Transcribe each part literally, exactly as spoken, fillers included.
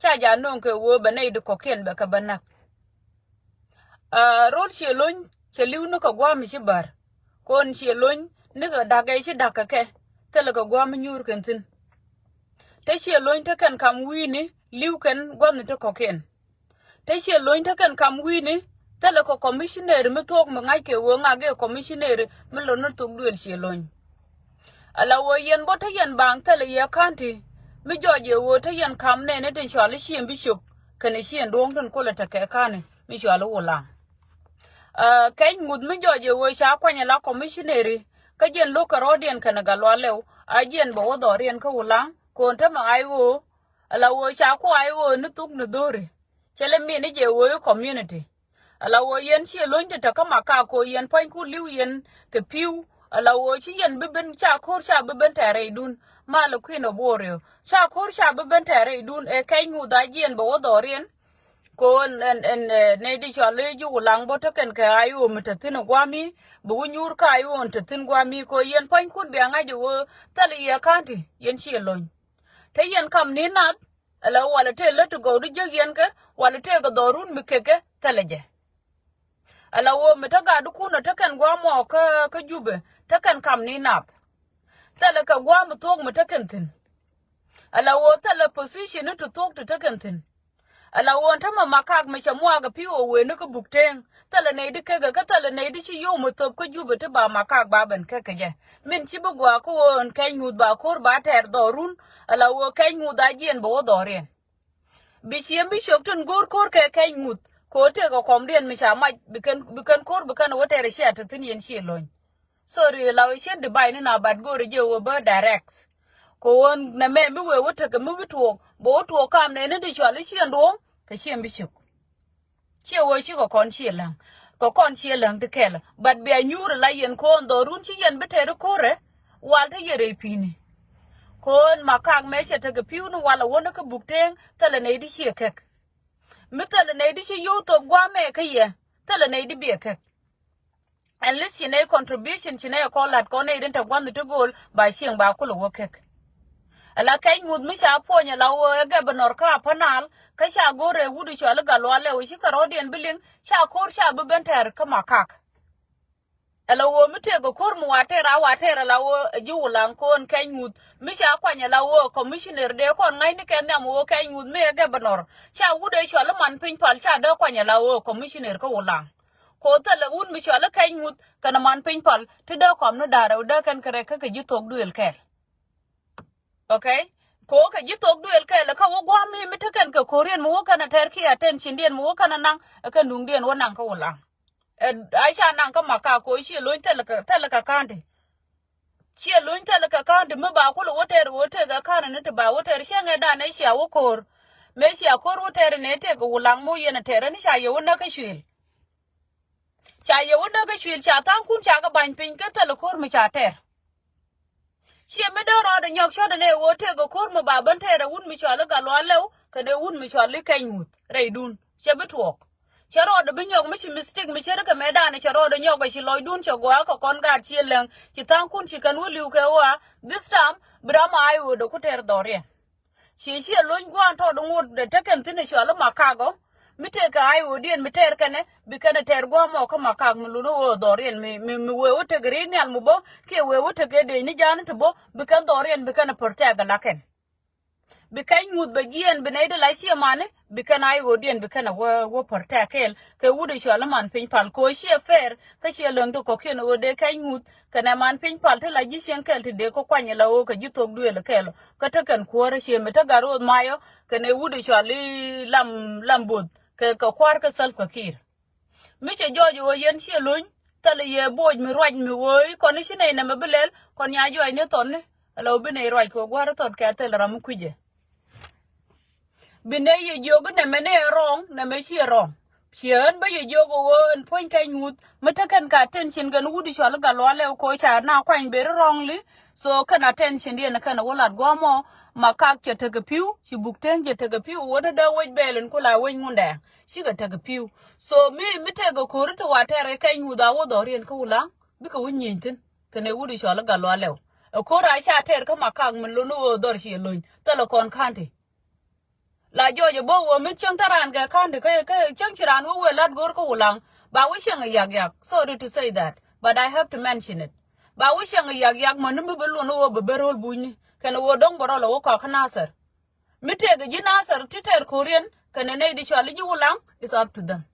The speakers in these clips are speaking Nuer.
ca ja no̱o̱ŋ kɛ ɣöö bɛ nɛy di kɔ̱kiɛn bɛ kɛ bä näk. Aa, ro̱l Ciɛ Lony cɛ li̱w ni kɛ gua̱a̱m mi ci bär. Kɔn Ciɛ Lony ni kɛ da̱k ɛ ci da̱k kɛ kɛ, thilɛ kɛ gua̱a̱m mi nyuur kɛn thi̱n. Te Ciɛ Lony te kɛn kam wi̱i̱ni li̱w kɛn gua̱a̱mni te kɔ̱kiɛn. Te Ciɛ Lony te kɛn kam wi̱i̱ni, thilɛ kɛ kɔmicinɛri mi thuɔ̱k mi ŋa̱c kɛ ɣöö ŋa̱k ɛ kɔmicinɛri mi lo̱n ni thok duëël Ciɛ Lony. Ala ɣöö yɛn bä te yɛn baŋ thilɛ yɛ ka̱nti mi jɔɔc ɛ ɣöö te yɛn kam nɛɛni tin cɔal i̱ Ciɛŋ Bicop kɛnɛ Ciɛŋ Duɔ̱ɔ̱ŋ tin kulɛ tekɛ ka̱ni mi cɔal i̱ Wulaŋ. Aa, Kɛc Ŋuth mi jɔɔc ɛ ɣöö ca kuany ala kɔmicinɛri kä jɛn lo̱k kɛ rɔɔdiɛn kɛnɛ Gatluak Lɛw, a jiɛn bɛ wä dhɔriɛn kä Wulaŋ kɔn tämɛ I O. Ala ɣöö ca ku I O ni thuk ni dho̱ri. Cɛ lɛ min i̱ jɛ ɣöö i̱ community. Ala ɣöö yɛn Ciɛ Lony ti te kä Makak kɛ ɣöö yɛn pua̱nykun li̱w yɛn kɛ pi̱w. Ala ɣöö ci yɛn bi ben ca ko̱r ca bi ben tɛɛrɛydun. Malɛ Queen of Warrior ca ko̱r ca bi ben tɛɛrɛydun ɛ Kɛc Ŋuth a jiɛn bɛ wä dhɔriɛn. Kɛ ɣöö ɛn ɛn ɛn ɛ nɛy di cɔal i̱ ji̱ Wulaŋ bä te kɛn kɛ I O mi te thi̱n ɛ gua̱a̱mi, bi wä nyuur kä I O ɛn te thi̱n gua̱a̱mi kɛ ɣöö yɛn pua̱nykun bia ŋa̱c ɛ ɣöö thilɛ yɛ ka̱nti yɛn Ciɛ Lony. Te yɛn kam ni nath, ala walɛ tëë lät ti gɔw di jek yɛn kɛ, walɛ tëë kɛ dhɔrun mi kekɛ, thilɛ jɛ. Ala ɣöö mi te gat di kun ɔ te kɛn gua̱a̱m ɔ kä, kä Jubɛ, te kɛn kam ni nath. Thilɛ kɛ gua̱a̱m mi thuɔ̱k mi te kɛn thi̱n. Ala ɣöö thilɛ position ni ti thuɔ̱k ti te kɛn thi̱n. Ala ɣöö ɛn tämɛ Makak mi cɛ muaak ɛ pi̱w ɛ wen ni kä Buk Teŋ. Thilɛ nɛy di kekɛ kä thilɛ nɛy di ci yio̱w mi thöp kä Jubɛ ti ba Makak ba ben kekɛ jɛ. Min ci bi gua̱a̱k kä ɣöö ɛn Kɛc Ŋuth ba ko̱r ba tɛɛr dhɔrun. Ala ɣöö Kɛc Ŋuth a jiɛn bɛ wä dhɔriɛn. Bi Ciɛŋ Bicop tin go̱o̱r ko̱r kɛ Kɛc Ŋuth kɛ ɣöö tëëkɛ kɔmdiɛn mi ca mac bi kɛn, bi kɛn ko̱r bi kɛn wä tɛɛr cia te thi̱n yɛn Ciɛ Lony. Sorry, la wee ciet di bay ni na bat go̱o̱ri jɛ wee bä direct. Kɛ ɣöö nɛ mɛ mi wee wä tekɛ mi bi tuɔɔk bɛ wä tuɔɔk kam nɛɛni ti cɔal i̱ Ciɛŋ Duɔ̱ɔ̱ŋ kɛ Ciɛŋ Bicop. Ciɛ wee ci kɛ kɔn Ciɛ Läŋ. Kɛ kɔn Ciɛ Läŋ ti kɛl. But bia nyuur la yɛn kɔn dhɔrun ci yɛn bi tɛɛri ko̱rɛ. Wal te yɛ rɛy pi̱i̱ni. Kɔn Makak mɛ cɛ tekɛ pi̱w ni wal a wä ni kä Buk Teŋ thilɛ nɛy di ciɛ kɛk. Mi thilɛ nɛy di ci yio̱w thop gua̱a̱mɛ kä yɛ. Thilɛ nɛy di biɛ kɛk. At least ci nɛy contribution ci nɛy kɔn lat kɔn nɛy din te gua̱nh ti go̱o̱l ba cieŋ ba kulɛ wä kek. Ala Kɛc Ŋuth mi ca puɔ̱ny ala wä ɛ gɛbɛnɔr kä Upper Nile kä ca go̱r ɛ wut i̱ cɔal i̱ Gatluak Lɛw ci kɛ rɔɔdiɛn bi liŋ ca ko̱r ca bi ben tɛɛr kä Makak. Ala wä mi tëëk ɛ ko̱r mi wa tɛɛr a wa tɛɛr ala wä ɛ ji̱ Wulaŋ kɔn Kɛc Ŋuth mi ca kuany ala wä commissioner dee kɔn ŋa̱cni kɛ nhiam wä Kɛc Ŋuth mi ɛ gɛbɛnɔr ca wut ɛ cɔal i̱ Man Piny Pal ca dee kuany ala wä commissioner kä Wulaŋ. Ko thilɛ wut mi cɔal i̱ Kɛc Ŋuth kɛnɛ Man Piny Pal ti dee kɔm ni da̱rɛ wä dee kɛn kɛ rɛk kä kɛ ji̱ thok duëël kɛɛl. Okay. Ko kɛ ji̱ thok duëël kɛɛl kä wä gua̱a̱m mi mi te kɛn kɛ ko̱riɛn mi wä kɛn a tɛr kiɛ attention diɛn mi wä kɛn a naŋ ɛ kɛn duŋdiɛn wä naŋ kä Wulaŋ. Ɛ a ca naŋ kä Makak ko Ciɛ Lony thilɛ kɛ, thilɛ kɛ ka̱nti. Ciɛ Lony thilɛ kɛ ka̱nti mi ba kulɛ wä tɛr wä tëëk ɛ ka̱n ni ti ba wä tɛr cieŋɛ dan ɛ cia wä ko̱r. Mëë cia ko̱r wä tɛr ni tëëk Wulaŋ mi wä yɛn a tɛr ni ca yɛ wä näk kä cuël. Ca yɛ wä näk kä cuël ca tha̱a̱ŋkun ca kɛ ba̱ny piny kä thilɛ ko̱r mi ca tɛr. Ciɛ mi dee rɔɔdɛ nyɔk cɔt ɛ lɛ ɣöö tëëk ɛ ko̱r mi ba ben tɛɛr ɛ wut mi cɔal i̱ Gatluak Lɛw kɛnɛ wut mi cɔal i̱ Kɛc Ŋuth rɛydun cɛ bi tuɔɔk. Cɛ rɔɔdɛ bi nyɔk mi ci mistake mi ce̱tkɛ mɛtdan cɛ rɔɔdɛ nyɔk ɛ ci lɔcdun cɛ gɔaa kɛ kɔn gaat Ciɛ Läŋ ci tha̱a̱ŋkun ci kɛn wä li̱w kɛ ɣöö a this time bi ram a I O dee ku tɛɛr dhɔriɛn. Ci Ciɛ Lony gua̱a̱n tɔɔt ŋot dee tekɛn thi̱n ɛ cɔal i̱ Makak ɔ. Mi tëëkɛ I O diɛn mi tɛɛr kɛnɛ bi kɛnɛ tɛɛr gua̱a̱m ɔ kä Makak mi lun ɣöö dhɔriɛn mi, mi, mi wee wä tek ri̱i̱k nhial mi bä kiɛ wee wä tek ëë dec ni ja̱a̱n ti bä bi kɛn dhɔriɛn bi kɛnɛ protect ala kɛn. Bi Kɛc Ŋuth bɛ jiɛɛn bi nɛy di la ciɛ mani bi kɛn I O diɛn bi kɛnɛ wä, wä protect kɛɛl kɛ wut ɛ cɔal i̱ Man Piny Pal kɛ ɣöö ciɛ fair kä Ciɛ Läŋ ti kɔ̱kiɛn ɣöö dee Kɛc Ŋuth kɛnɛ Man Piny Pal ti la ji̱ cieŋ kɛl ti dee kä kuany ala ɣöö kɛ ji̱ thok duëël kɛl kä te kɛn kuäärä ciëë mi te gat ro̱o̱th mayɔ kɛnɛ wut i̱ cɔal i̱ Lam, Lam Both kɛ, kɛ kua̱r kä Salva Kiir. Mi cɛ jɔɔc ɣöö yɛn Ciɛ Lony thilɛ yɛ boc mi ruac mi ɣöö i̱ kɔn i̱ ci nɛy nɛmɛ bi lɛl kɔn ya jɔɔc ni thɔn ni ala ɣöö bi nɛy ruac kɛ ɣöö gua̱r i̱ thɔt kɛ thil ram mi kui̱cɛ. Bi nɛy yɛ jiök i̱ nɛmɛ ni ɛ wrong, nɛmɛ ci ɛ wrong. Ciɛ ɣän bä yɛ jiök ɛ ɣöö ɛn puɔ̱ny Kɛc Ŋuth mi te kɛn kɛ attention kɛn wut i̱ cɔal i̱ Gatluak Lɛw kɛ ɣöö ca na kuany very wrongly. So kɛn attention diɛn kɛn ɛ wä lat gua̱a̱m ɔ Makak cɛ tekɛ pi̱w ci Buk Teŋ cɛ tekɛ pi̱w wä te dee wec bɛɛl in ku la wec Ŋundɛɛŋ cikɛ tekɛ pi̱w. So mi, mi tekɛ ko̱ri ti wa tɛɛr kɛ Kɛc Ŋuth a wä dhɔriɛn kä Wulaŋ bikɛ wä nyieny thi̱n kɛnɛ wut i̱ cɔal i̱ Gatluak Lɛw. Ɛ ko̱r a ca tɛɛr kä Makak min lon i̱ ɣöö dhɔr Ciɛ Lony thilɛ kɔn ka̱nti. La jɔɔc ɛ bä wä mi cieŋ te raan kɛ ka̱n ti kä kä cieŋ ci raan wä wëë lat go̱o̱r kä Wulaŋ. Ba wä cieŋ ɛ yak yak, sorry to say that, but I have to mention it. Ba wä cieŋ ɛ yak yak mɔ ni mi bä luɔn wä bä bä ro̱l bunyni kɛn wä dɔ̱ŋ bä rɔl ɛ wä kɔk kä Nasir. Mi tëëk ji̱ Nasir ti tɛɛr ko̱riɛn kɛnɛ nɛy di cɔal i̱ ji̱ Wulaŋ, it's up to them.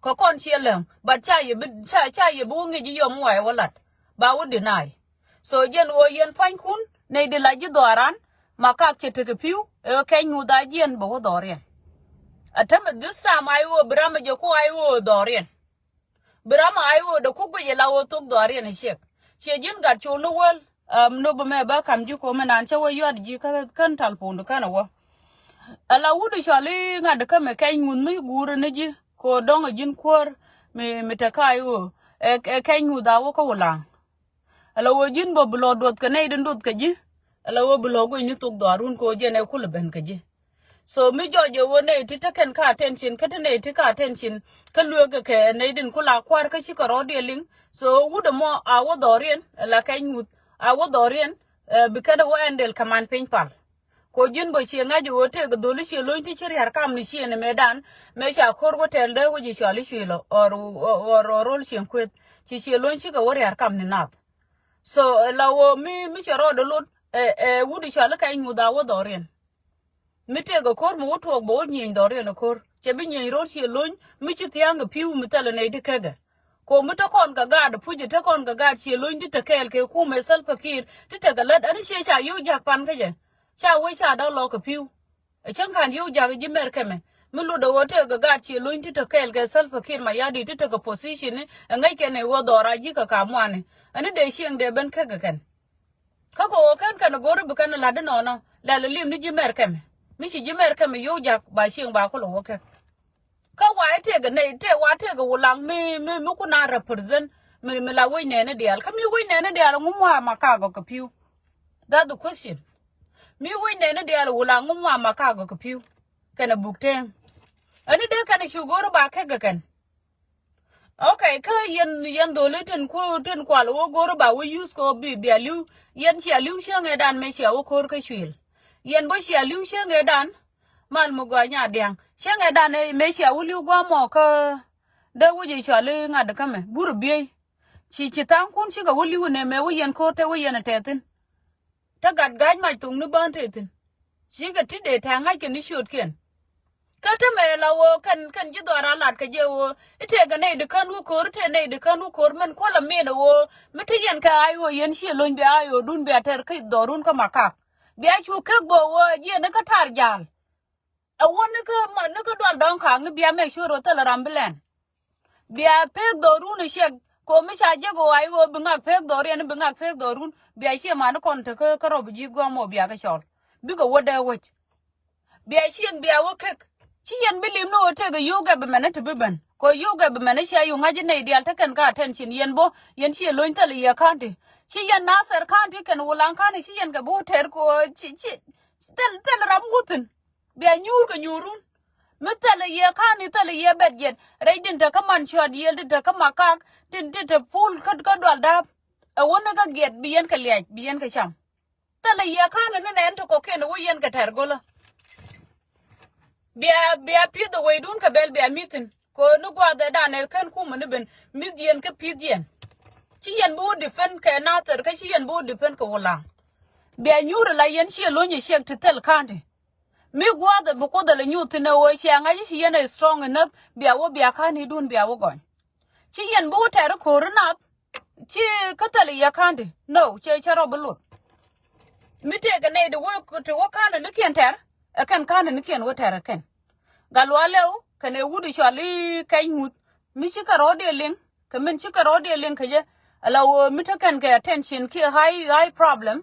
Kɛ kɔn ciɛ lɛŋ, but ca yɛ bi ca ca yɛ bi wä ŋi̱c i̱ yɔm wä ɛ wä lat. Ba wä deny. So jiɛn ɣöö yɛn pua̱nykun nɛy di la ji̱ dhɔaaran, Makak cɛ tekɛ pi̱w ɛ kɛny ŋuth a jiɛn bɛ wä dhɔriɛn. A tämɛ this time a i̱ ɣöö bi ram ɛ jɛ ku a i̱ ɣöö dhɔriɛn. Bi ram a i̱ ɣöö dee ku guic ɛ la ɣöö thok dhɔriɛn ɛ ciɛk. Ciɛ ji̱n gat col ni wäl. Am, nop mɛ bä kam ji̱ ko̱mɛ naan cä wä yɔt ji̱ kä kän tal puundu kän ɛ wä. Ala wut i̱ cɔl i̱ ŋa̱t kä mɛ kɛny ŋuth mi guur ni ji̱ ko̱ dɔ̱ŋ ɛ ji̱n kuäär mi mi te ka i̱ ɣöö ɛ ɛ kɛny ŋuth a wä kä Wulaŋ. Ala wä ji̱n bä bi lɔ duɔth kɛ nɛy di duɔth kɛ ji̱. Ala wä bi lɔ guic ni thok dhɔaarun ko̱ jɛn ɛ kulɛ ben kɛ ji̱. So mi jɔɔc ɛ wä nɛy ti te kɛn ka attention kä te nɛy ti ka attention kä lueek kɛ kɛ nɛy din kula kua̱r kä cikɛ rɔɔdiɛ liŋ. So wut ɛmɔ a wä dhɔriɛn ala kɛny ŋuth a wä dhɔriɛn. Bi kɛn ɛ wä ɛn del kɛ man piny pal. Ko ji̱n bä ciɛ ŋa̱c ɛ wä tëëk dholi ciɛ lo̱ny ti ci ria̱r kam ni ciɛ ni mëëdan. Mëë ca ko̱r wä tɛl dee wä ji̱ cɔal i̱ cuilɔ or or or rol cieŋ kueth. Ci ciɛ lo̱ny cikɛ wä ria̱r kam ni nath. So la wä mi mi cɛ rɔɔdɛ lot ɛ ɛ wut i̱ cɔal i̱ kɛny ŋuth a wä dhɔriɛn. Mi tëëk ɛ ko̱r mi wä tuɔɔk bɛ wä nyieny dhɔriɛn ɛ ko̱r cɛ bi nyieny ro̱l ciɛ lo̱ny mi ci thia̱a̱ŋ kɛ pi̱w mi thɛlɛ nɛy ti kekɛ. Ko mi te kɔn kɛ gaat puc te kɔn kɛ gaat ciɛ lo̱ny ti te kɛɛl kɛ kumɛ Salva Kiir ti tekɛ lät ɛn ciɛ ca yio̱w ja̱k pan kä jɛ. Ca wee ca däk lɔk kɛ pi̱w. Ɛ cäŋ ka̱n yio̱w ja̱k ji̱ mɛr kɛmɛ mi lotdɛ ɣöö tëëk kɛ gaat ciɛ lo̱ny ti te kɛɛl kɛ Salva Kiir Mayardit ti tekɛ position ni ɛ ŋäc kɛn ɛ ɣöö dhɔra ji̱ kɛ kamuani. Ɛn ni dee cieŋ dee ben kekɛ kɛn. Kä kɛ ɣöö kɛn kɛn go̱ri bi kɛn la̱t inɔnɔ lɛl lim ni ji̱ mɛr kɛmɛ. Mi ci ji̱ mɛr kɛmɛ yio̱w jak ba cieŋ ba kulɛ wä kɛ. Kä wa i̱ tëëkɛ nɛy tëë wa tëëkɛ Wulaŋ mi mi mi kun a represent mi mi la wec nɛɛni diaal kä mi wec nɛɛni diaal ŋu mɔ a Makak gɔk kɛ pi̱w. That's the question. Mi wec nɛɛni diaal Wulaŋ ŋu mɔ a Makak gɔk kɛ pi̱w. Kɛn a buk teŋ. Ɛn ni dee kɛn a cu go̱ri ba kɛk kɛ kɛn. Okay, kä yɛn yɛn dholi tin ku tin kual wä go̱r ba wä use kɛ wä bi bia li̱w. Yɛn cia li̱w cieŋ ëëdan mëë cia wä ko̱r kä cuil. Yɛn bä cia li̱w cieŋ ëëdan. Mal mi gɔaa nya diaŋ cieŋ ëëdan mëë cia wä li̱w gua̱a̱mɔ kä dee wä ji̱ cɔal i̱ ŋa̱t kä mɛ bur biey. Ci ci tha̱a̱ŋkun cikɛ wä li̱w nɛ mëë wä yɛn ko̱r te wä yɛn ɛ tɛthin. Te gat ga̱a̱c mac thoŋni bään te thi̱n. Cikɛ ti dee tɛ̈ɛ̈ŋ ŋa̱ckɛ ni ciötkiɛn. Kä te mɛ la ɣöö kɛn kɛn ji̱ dhɔaar a lat kɛ jɛ ɣöö i̱ tëëkɛ nɛy di kän wä ko̱r i̱ tëë nɛy di kän wä ko̱r mɛn kuɔl a min ɛ ɣöö mi te yɛn kɛ ay ɣöö yɛn ciɛ lo̱ny bia ay ɣöö dun bia tɛr kä dhɔrun kä Makak. Bia cu kek bä ɣöö jiɛn i̱ kä ta̱r ja̱a̱l. Ɛ wä ni kä ma ni kä dual dɔ̱ŋ ka̱a̱k ni bia make sure ɣöö thilɛ ram bi lɛn. Bia pek dhɔrun ɛ ciɛk ko mi ca jek ɣöö ay ɣöö bi ŋak pek dhɔriɛn bi ŋak pek dhɔrun bia ciɛ mani kɔn te kä kä rɔp ji̱th gua̱a̱m ɣöö bia kɛ cɔl. Bikɛ wä dee wec. Bia ciɛk bia wä kek. Ci yɛn bi lim ni ɣöö tëëkɛ yio̱w gɛp ɛmɛn ni te bi ben kɛ yio̱w gɛp ɛmɛn ni cia yio̱w ŋa̱c nɛy diaal te kɛn kä attention yɛn bä yɛn ciɛ lo̱ny thilɛ yɛ county. Ci yɛn Nasir county kɛn Wulaŋ county ci yɛn kɛ bi wä tɛr kɛ ɣöö ci ci thil thil ram wuthin. Bia nyuur kɛ nyuurun. Mi thilɛ yɛ ka̱n i̱ thilɛ yɛ bɛt jiɛt rɛy din te kä man cuat yiël din te kä Makak din din te pul kä kä dual da̱a̱p. Ɛ wä ni kä giɛt bi yɛn kɛ liac bi yɛn kɛ cam. Thilɛ yɛ ka̱n ni nɛn te kɔkiɛn ɛ wä yɛn kɛ tɛr go̱lä. Bia bia pi̱th ɛ weydun kɛ bɛl bia mi̱thin. Kɛ ni gua̱a̱th ɛ danɛ kän kumä ni ben mi̱th yɛn kä pi̱th yɛn. Ci yɛn bi wä depend kɛ Nathir kä ci yɛn bi wä depend kɛ Wulaŋ. Bia nyuur ɛ la yɛn ciɛ lo̱ny ɛ ciɛk ti thil ka̱n ti. Mi gua̱a̱th ɛ bi Kuoth ɛ lɛ nyuur thi̱n ɛ ɣöö cia ŋa̱c i̱ ci yɛn ɛ strong enough bia wä bia ka̱n i̱dun bia wä gɔny. Ci yɛn bi wä tɛr i̱ ko̱ri nath. Ci kä thil i̱ yɛ ka̱n ti no cɛ cɛ rɔ bi luth. Mi tëëkɛ nɛy ti wä ti wä ka̱n ɛ nikiɛn tɛr ɛ kɛn ka̱n ɛ nikiɛn wä tɛr ɛ kɛn. Gat luaal lɛw kɛn ɛ wut i̱ cɔal i̱ kɛny ŋuth mi cikɛ rɔɔdiɛ liŋ kɛ min cikɛ rɔɔdiɛ liŋ kɛ jɛ. Ala ɣöö mi te kɛn kɛ attention kiɛ high high problem.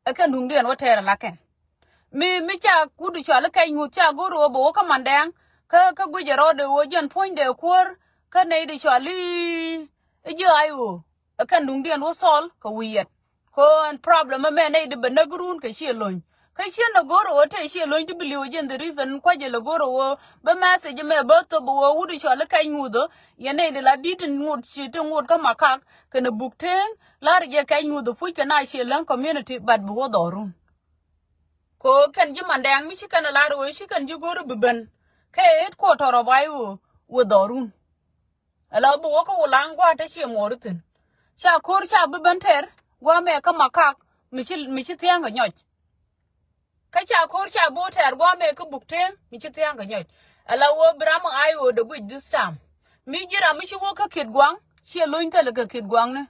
Ɛ kɛn duŋdiɛn wä tɛɛr ala kɛn. Mi mi ca kut cɔal i̱ kɛc ŋuth ca go̱r ɣöö bɛ wä kä mandɛɛŋ. Kä kä guic ɛ rɔɔdɛ ɣöö jɛn puɔ̱nydɛ kuäär kä nɛy di cɔal i̱ i̱ ji̱ ay ɣöö ɛ kɛn duŋdiɛn wä thɔɔl kɛ wi̱i̱ yɛt. Kɛ ɣöö ɛn problem ɛmɛ nɛy di bɛ näk run kɛ ciɛ lo̱ny. Kä ciɛ nɛ go̱r ɣöö tëë ciɛ lo̱ny di bi li̱w ɛ jɛn the reason kua̱c ɛ lɛ go̱r ɣöö bä message ɛmɛ bä thop ɣöö wut cɔal i̱ kɛc ŋuth ɣöö yɛn nɛy di la di̱t in ŋot ci ti ŋot kä makak kɛnɛ buk teŋ la̱r jɛ kɛc ŋuth ɛ puc kɛ na ciɛ läŋ community but bi wä dhɔrun. Kɛ ɣöö kɛn ji̱ Mandɛɛŋ mi ci kɛn ɛ lar ɣöö ci kɛn ji̱ go̱r bi ben kä headquarter of I O wä dhɔrun. Ala bi wä kä Wulaŋ gua̱a̱th te ciɛ muɔɔri thi̱n. Ca ko̱r ca bi ben tɛr gua̱a̱th mɛ kä Makak mi ci, mi ci thia̱a̱ŋ kɛ nyɔc. Kä ca ko̱r ca bi wä tɛr gua̱a̱th mɛ kä Buk Teŋ mi ci thia̱a̱ŋ kɛ nyɔc. Ala wä bi ram I O de guic this time. Mi ji̱ ram mi ci wä kä Kitgwang ciɛ lony thilɛ kɛ Kitgwang ni.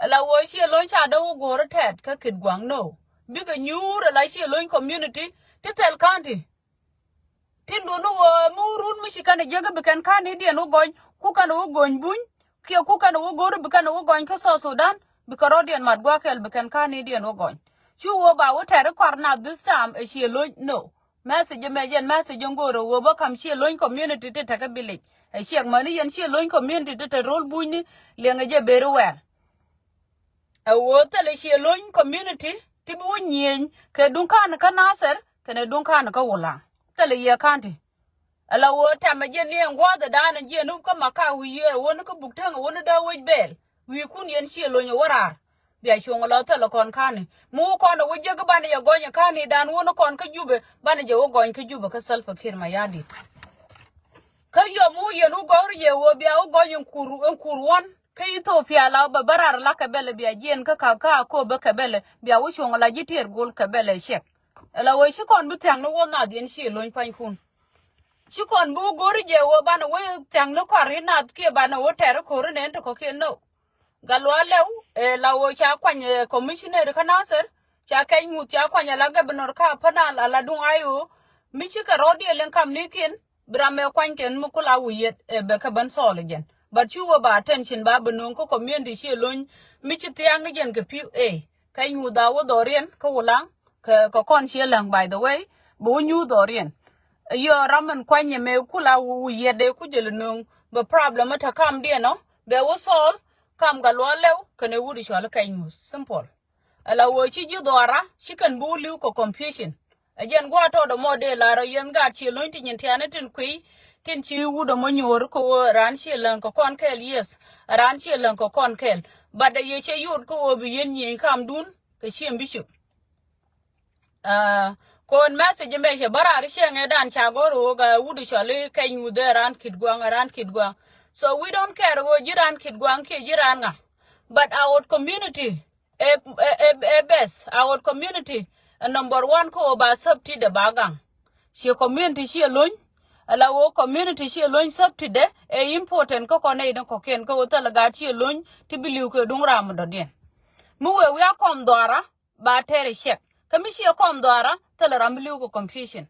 Ala wä ciɛ lony ca dee wä go̱o̱r tɛt kä Kitgwang no. Bikɛ nyuur ala ciɛ lony community ti thil county. Ti lun wä mi wä run mi ci kɛn jiäk bi kɛn county diɛn wä gɔny, ku kɛn wä gɔny Buny, kiɛ ku kɛn wä go̱o̱r bi kɛn wä gɔny kä South Sudan, bikɛ rɔ̱diɛn mat gua̱a̱th kɛl bi kɛn county diɛn wä gɔny. Cu wä ba wä tɛr kɔr na this time ɛ ciɛ lony no. Message mɛ jɛn message in go̱o̱r ɛ wä bä kam ciɛ lony community ti tekɛ village. Ɛ ciɛk mäni yɛn ciɛ lony community ti te ro̱l Bunyni liɛŋɛ jɛ very well. Ɛ wä thilɛ ciɛ lony community ti bi wä nyieny kɛ duŋ ka̱n kä Nasir kɛnɛ duŋ ka̱n kä Wulaŋ. Thilɛ yɛ county. Ala wä tɛmɛ jɛ ni ɛn gua̱a̱th ɛ da̱a̱n ɛ jiɛn wä kä Makak wi̱i̱ yɛ wä ni kä Buk Teŋ wä ni dee wec bɛɛl. Wi̱i̱ kun yɛn ciɛ lony ɛ wä raar. Bia cuɔ̱ŋ lɔ thilɛ kɔn ka̱n ni mi wä kɔn ɛ wä jek banɛ jɛ gɔny ɛ ka̱n ni da̱a̱n wä ni kɔn kä Jubɛ banɛ jɛ wä gɔny kä Jubɛ kä Salva Kiir Mayardit. Kä yɔm wä yɛn wä gɔ̱r jɛ wä bia wä gɔny ɛn kur, ɛn kur wän. Kä Ethiopia la bɛ bä raar la kɛ bɛlɛ bia jiɛn kä ka ka ko bä kɛ bɛlɛ bia wä cuɔ̱ŋ la ji̱ tiɛɛr gol kɛ bɛlɛ ciɛk. Ala wee ci kɔn bi thia̱ŋ ni wä nath yɛn ciɛ lony panykun. Ci kɔn bi wä go̱ri jɛ wä banɛ wä thia̱ŋ ni kɔr i̱ nath kiɛ banɛ wä tɛr ko̱ri nɛn ti kɔ̱kiɛn no. Gat luaal lɛw ɛ la wä ca kuany ɛ commissioner kä Nasir ca kɛc ŋuth ca kuany ala governor ka Upper Nile ala duŋ I O. Mi cikɛ rɔ̱diɛl in kam nikiɛn bi ram ɛ kuany kɛn mi kula wi̱i̱ yɛt ɛ bɛ kɛ ben sɔɔl ɛ jɛn. But cu wä ba attention ba bi no̱o̱ŋ kä community ciɛ lony mi ci thia̱a̱ŋ ni jɛn kɛ pi̱w ɛ kɛ nyuuth a wä dhɔriɛn kä Wulaŋ kɛ kɛ kɔn ciɛ läŋ by the way. Bi wä nyuuth dhɔriɛn yɔ ram in kuany ɛ mɛ kula wi̱i̱ yɛt ɛ ku jɛl no̱o̱ŋ bɛ problem ɛ te kamdiɛn ɔ bɛ wä sɔɔl. Kam Gat luaal lɛw kɛnɛ wut i̱ cɔal i̱ kɛ nyuuth simple. Ala wä ci ji̱ dhɔara ci kɛn bi wä li̱w kɛ confusion. Ɛ jɛn gua̱a̱th tɔɔt ɛmɔ dee lar ɔ yɛn gaat ciɛ lony ti nyin tiani tin kuiy tin ci wut ɛmɔ nyuɔɔr kä wä raan ciɛ läŋ kɛ kɔn kɛɛl yes. Raan ciɛ läŋ kɛ kɔn kɛɛl. But ɛ yɛ cɛ yot kä wä bi yɛn nyieny kamdun kɛ ciɛ mi bi cop. Kɔn message mɛ cɛ bä raar cɛ ŋɛ dan ca gɔr wä ga wut cɔl i̱ kɛny wut ɛ raan Kitgwang ɛ raan Kitgwang. So we don't care wä ji̱ raan Kitgwang kiɛ ji̱ raan ŋa. But our community ɛ ɛ ɛ best our community ɛ number one kä wä ba safety dɛ ba gaŋ. Ciɛ community ciɛ lony. Ala wä community ciɛ lony safety dɛ ɛ important kä kɔn nɛy ni kɔ̱kiɛn kä wä thilɛ gaat ciɛ lony ti bi li̱w kɛ duŋ ram mi dɔ̱diɛn. Mi wee wi̱i̱ a kɔm dhɔara ba tɛr ɛ ciɛk kä mi ciɛ kɔm dhɔara thilɛ ram bi li̱w kɛ confusion.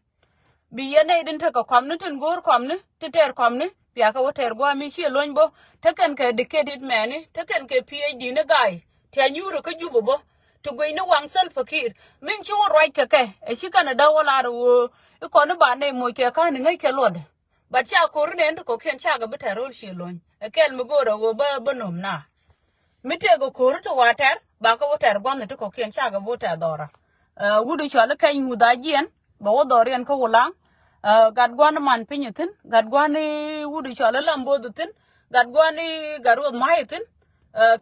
Bi yɛn nɛy din tekɛ kɔmni tin go̱o̱r kɔmni ti tɛr kɔmni bia kɛ wä tɛr gua̱a̱ mi ciɛ lony bä. Te kɛn kɛ educated mɛni te kɛn kɛ PhD ni guy ti a nyuurä kä Jubɛ bä ti guic ni waŋ Salva Kiir min ci wä ruac kɛ kɛ ɛ ci kɛn ɛ däk wä lar ɛ wee. I̱ kɔn i̱ ba nɛy moc kɛ ka̱n i̱ ŋäc kɛ luɔtdɛ. But ca ko̱ri nɛn ti kɔ̱kiɛn cakɛ bi tɛr ro̱l ciɛ lony ɛ kɛl mi go̱o̱r ɛ wee bä bä nom na. Mi tëëk ɛ ko̱ri ti wa tɛr ba kä wä tɛr gua̱nh ti kɔ̱kiɛn cakɛ bi wä tɛr dhɔra. Wut i̱ cɔal i̱ kɛny ŋuth a jiɛn bɛ wä dhɔriɛn kä Wulaŋ. Gat gua̱n i̱ man piny i̱ thi̱n gat gua̱n i̱ wut i̱ cɔal i̱ lam bo̱o̱th i̱ thi̱n gat gua̱n i̱ gat ruɔth ma̱a̱c i̱ thi̱n.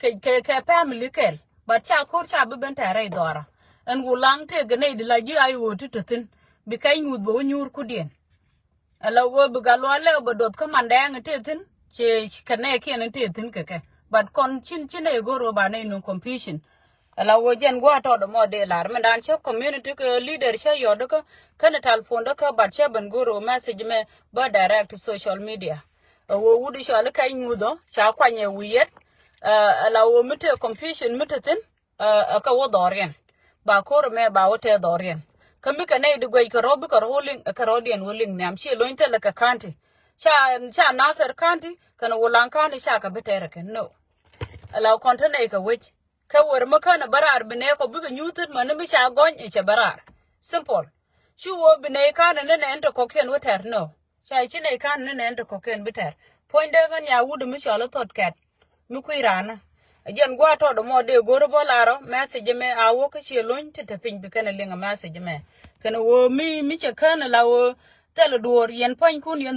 Kɛ kɛ kɛ family kɛl but ca ko̱r ca bi ben tɛr rɛy dhɔra. Ɛn Wulaŋ tëëk ɛ nɛy di la ji̱ a i̱ ɣöö ti te thi̱n bi kɛny ŋuth bɛ wä nyuur kudiɛn. Ala wee bi Gat luaal lɛw bɛ duɔth kä Mandɛɛŋ i̱ tëë thi̱n. Ci kɛ nɛɛkiɛn i̱ tëë thi̱n kɛ kɛ but kɔn cin ci nɛy go̱r wee ba nɛy nuŋ confusion. Ala wee jɛn gua̱a̱th tɔɔt ɛmɔ dee lar mindan cä community kɛ leader cä yɔt kä kɛn telephone dä kä but cä ben go̱r wee message mɛ bä direct social media. Ɛ wee wut i̱ cɔal i̱ kɛny ŋuth ɔ ca kuany ɛ wi̱i̱ yɛt. Ala wee mi tëë confusion mi te thi̱n. Ɛ kɛ wä dhɔriɛn ba ko̱r ɛmɛ ba wä tɛth dhɔriɛn. Kä mi kɛ nɛy di guɛc kɛ rɔ̱ bikɛ rɔ̱ wä liŋ ɛ kɛ rɔ̱diɛn wä liŋ nhiam ciɛ lony thilɛ kɛ ka̱nti. Ca ca Nasir ka̱nti kɛn Wulaŋ ka̱nti ca kɛ bi tɛr ɛ kɛn no. Ala kɔn te nɛy kɛ wec kɛ wër mi känɛ bä raar bi nɛɛkɔ bikɛ nyuuth thit mäni mi ca gɔny ɛ cɛ bä raar. Simple. Ci wä bi nɛy ka̱nɛ ni nɛn te kɔ̱kiɛn wä tɛr no. Ca ci nɛy ka̱n ni nɛn ti kɔ̱kiɛn bi tɛr puɔ̱nydɛ ɣän ya wut mi cɔl i̱ thot kɛt. Mi kui̱ raanä ɛ jɛn gua̱a̱th tɔt ɛmɔ dee go̱r i̱ bä larɔ message mɛ a wä kä ciɛ lony ti te piny bi kɛn ɛ liŋ ɛ message mɛ. Kɛn ɛ wä mi mi cɛ kän ɛ la wä thɛl ɛ duɔ̱ɔ̱r yɛn puɔ̱nykun yɛn